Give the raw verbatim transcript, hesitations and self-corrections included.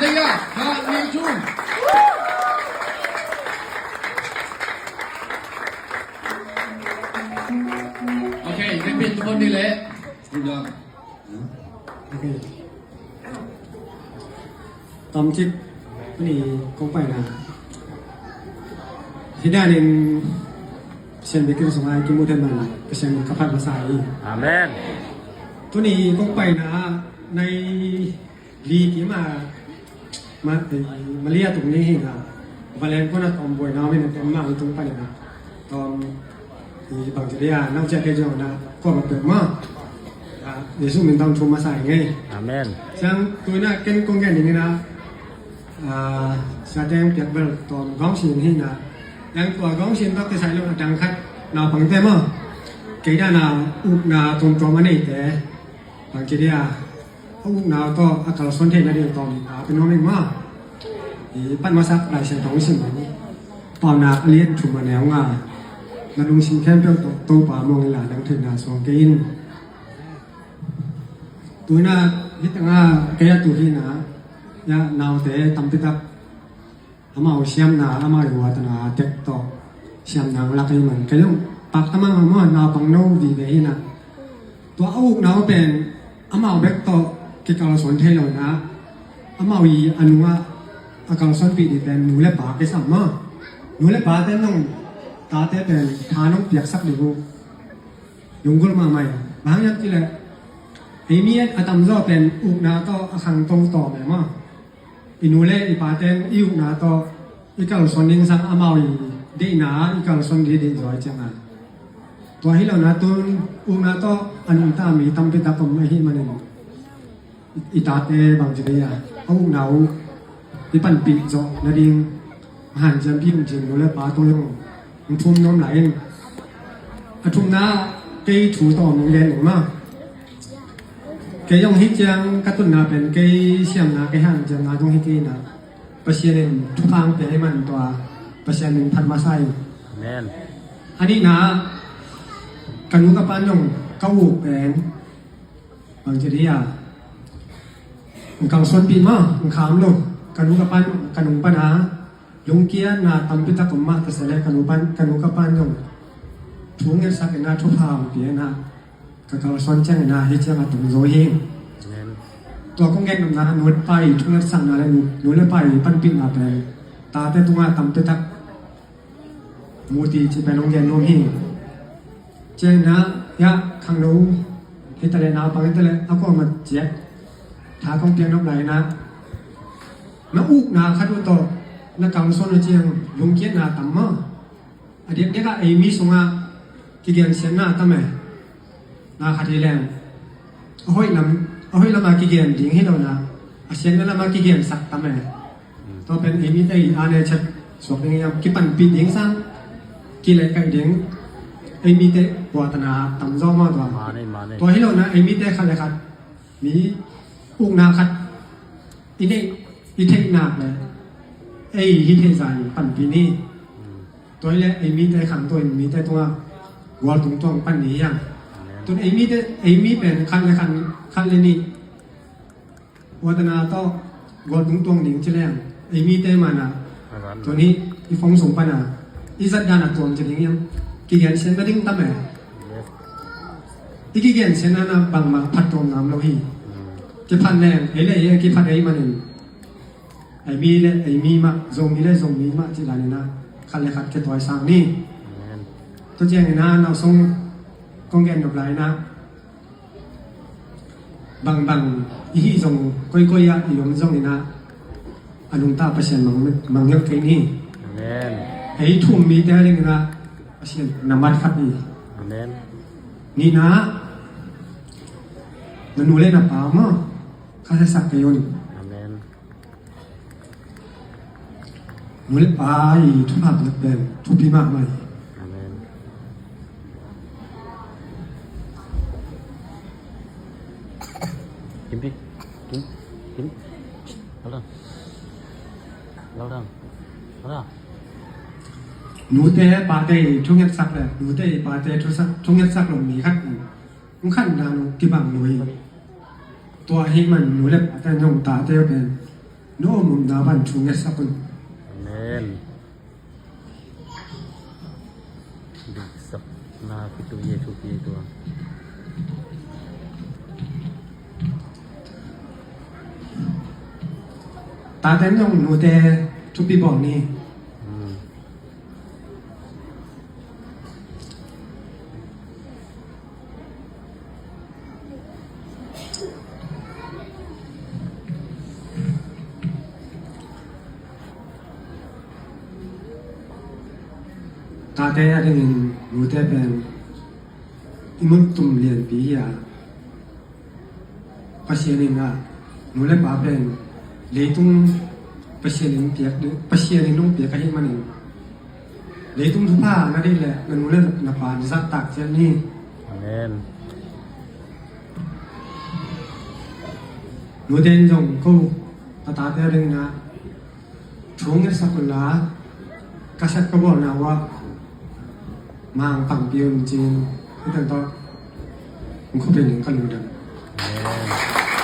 Hallelujah. Hallelujah. Okay, เป็นคนนี้แหละ Good job. Okay. Tom cik ni kong pai na. Hi dan in Pasian bikin sungai kimu dan man Pasian kaphat masa i. Amen. Tuni kong pai na nai li ki ma ma Malia tung ni hi na. Valen ko na Tom boy na min Tom ma tung pai na. Tom i bang jadi a nau cek ke jong na ko ma pek ma. Yesu min tang thu masa i ngei. Amen. Sang tu na ken kong gen ni na. Sa teng piak bel Tom gong sin hi na. Yang tua gong sin tok te sai lo dang khat na pang te ma. Kei da na uk na tom tom anei te. Bang jadi a a ukna tawh a kalsuan theih nading tawm a pen nuam ing maw? I pan masak Lai Siangtho i sim bang Paunak a lian thum a neu nga. Na lungsim khempeuh tawh Topa muang inla dang theihna suang kei in. Tuina hi tanga kei a tu hi na ya naute tampi tak amau siamna, amau i huatna tek tawh siamna ang lak ei man. Kei zong pakta mahmah maw, naupang no vive hi na. Tua a ukna uh pen amau bek tawh kikalsuan thei lo na. Amau i a nungah a kalsuanpih dih pen nu le pa kisam maw. Nu le pate nong tate pen tha nong piaksak dih uh. Lunggulh mahmah hi. Bang hang hiam cih leh ei mi a tamzaw pen ukna tawh a khangto tawm e maw. I nu le i paten i ukna tawh i kalsuan ding sang amau i deihna i kalsuan dih deih zaw i ciangin. Tua hi lo na tun ukna tawh a nungta mi tampi tak om ahih manin i tate bang ci dei a a ukna uh i panpih zawh nading a hanciampi hong cing nu le pa tung hong thum nuam lai in. A thumna kei thu tawh hong gen uh ma. Kei zong hih ciang ka tunna pen kei siamna kei hanciamna zong hi kei na. Pasian in thupha hong pia hi man tua Pasian min phat masa in. Amen. A nihna ka nu ka pan zong ka uk pen bang ci dei a. Ng kalsuanpih ma ng kham lo ka nu ka pan ka nung pan a. Lungkiatna tampi tak om mah ta se le ka nu pan ka nu ka pan zong thu ngetsak in a thupha hong pia in a. Ka kalsuan ciangin a hi ciang a tung zo hi. Amen. Tua kong gen nopna nu le pa i thungetsakna le nu le pa i panpihna pen tate tungah tampi tak muti ci pen hong gen nuam hi. Ciangin a ya khangno hi ta le naupang hi ta le a kuamah ciat tha kong piak nop lai in a na ukna khat uh tawh na kalsuan uh ciang lungkiatna tam maw? A diakdiak ah ei mi sungah kigensiatna tam e. Na khat hi leng a hoih lam a hoih lamah kigen ding hi lo na a siatna lamah kigensak tam e. Tua pen ei mite i a ne chet suak ding hiam kipanpih ding sang kilehkaih ding ei mite puatana tam zaw maw tua. Tua hi lo na ei mite khat le khat mi ukna khat i neih i theih nak le ei hi theih zah in panpih ni. Tua hi le ei mite khangto in mite tungah gual tungtuang pan ni hiam? Tun ei mite ei mi pen khat le khat khat le nih puatana tawh gual tungtuang ding ci leng ei mite mana. Tun hi i fong sung pana i zat dana tuam ci ding hiam? Kigensiatna ding tam e. I kigensiatna na bangmah phat tuam nam lo hi. Kiphat leng ei le ei a kiphat ei manin ei mi le ei mi mah Zomi le Zomi mah cih dan in a khat le khat kituai sang ni. Tua ciangin a nausung kong gen nop lai in a bangbang i hih zong koikoi ah i om zongin a a nungta Pasian mangngilh kei ni. Ei thum mite a dingin a Pasian na mat khat hi. Nihna na nu le na pa maw kha sesak kei un. Nu le pa i thupha piak pen thupi mahmah hi. Amen. Kimpi. Kim. Kim. Hold on. Hold on. Hold on. Nute pate i thungetsak le nute i pate thusak thungetsak lo mi khat i hong khan dan uh kibang lo hi. Tua hi man nu le pate nong tate uh pen No mumna van thu ngetsak un. Amen. Diksak na kitu Jesu Kristo. Tate nong nute thupi bawl ni. Hmm. Tate a dingin nute pen i mun tum lianpi hi a, Pasian in a nu le pa pen leitung Pasian in piak ding, Pasian in hong piak ahih manin leitung thupha na deih leh na nu le na pa na zahtak ciat ni. Amen. Nute in zong ko na tate a dingin a thu ngetsak un la, ka sep ka bawlna uh ah mang pangpih un ci-in, hih teng tawh kong khupin ding ka lungdam. Amen.